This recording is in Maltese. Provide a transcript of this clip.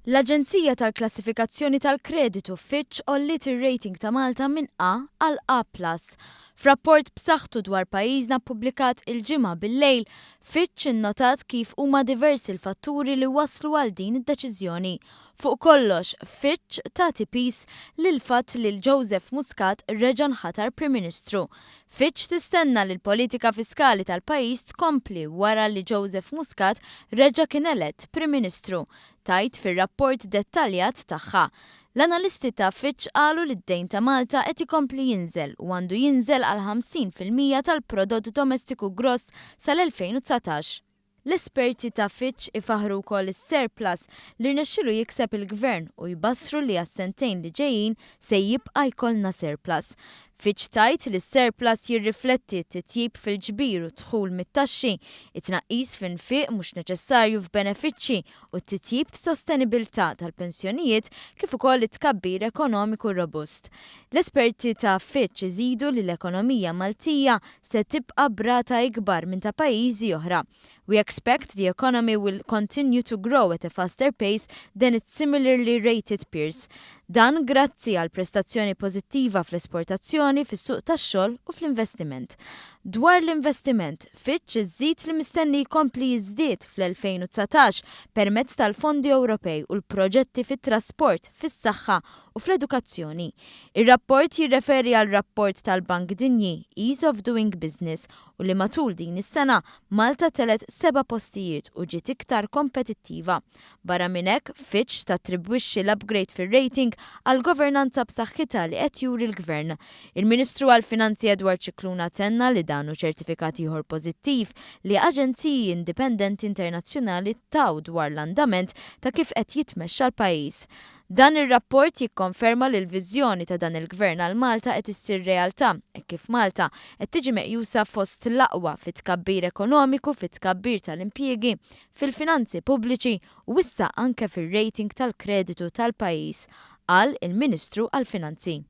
L-aġenzija tal-klassifikazzjoni tal-kreditu Fitch għolliet ir-rating ta' Malta minn A għal A plus. F'rapport b'saħħtu dwar pajjiżna ppubblikat il-Ġimgħa bil-lejl, Fitch innotat kif huma diversi l-fatturi li wasslu għal din id-deċiżjoni. Fuq kollox, Fitch tagħti piż lill-fatt li Joseph Muscat reġa' nħatar Prim Ministru. Fitch tistenna li l-politika fiskali tal-pajjiż tkompli wara li Joseph Muscat reġa' kien elett Prim Ministru, tgħid fir-rapport dettaljat tagħha. L-analisti ta' Fitch qalu li d-dejn ta' Malta qed ikompli jinżel u għandu jinżel għal 50% tal-prodott domestiku gross sal-2019. L-esperti ta' Fitch ifaħru wkoll is-surplus li rnexxielu jikseb il-gvern u jbassru li għas-sentejn li ġejjin se jibqa' jkollna surplus. Fitch tgħid li s-surplus jirrifletti t-titjib fil-ġbir u dħul mit-taxxi, it-tnaqqis f'infiq mhux neċessarju f'benefiċċji u t-titjib f'sostenibilità tal-pensjonijiet kif ukoll it-tkabbir ekonomiku robust. L-esperti ta' Fitch iżidu li l-ekonomija Maltija se tibqa' b'rata ikbar minn ta' pajjiżi oħra. "We expect the economy will continue to grow at a faster pace than its similarly rated peers." Dan grazzi għal prestazzjoni pożittiva fl-esportazzjoni, fis-suq tax-xogħol u fl-investiment. Dwar l-investiment, Fitch iżid li mistenni jkompli jiżdied fl-2019 permezz tal-fondi Ewropej u l-proġetti fit-trasport, fis-saħħa u fl-edukazzjoni. Ir-rapport jirreferi għal rapport tal-Bank Dinji Ease of Doing Business u li matul din is-sena Malta telgħet seba' postijiet u ġiet iktar kompetittiva. Barra minn hekk, Fitch tattribwixxi l-upgrade fir-rating għal governanza b'saħħitha li qed juri l-gvern. Il-Ministru għal-Finanzi Edward Scicluna tenna li dan hu ċertifikat ieħor pożittiv li aġenziji indipendenti internazzjonali taw dwar l-andament ta' kif qed jitmexxa l-pajjiż. "Dan ir-rapport jikkonferma li l-viżjoni ta' dan il-gvern għal Malta qed issir realtà e kif Malta qed tiġi meqjusa fost l-aqwa fit-tkabbir ekonomiku, fit-tkabbir tal-impjiegi, fil-finanzi pubbliċi u issa anke fir-rating tal-kreditu tal-pajjiż," qal il-Ministru għal-Finanzi.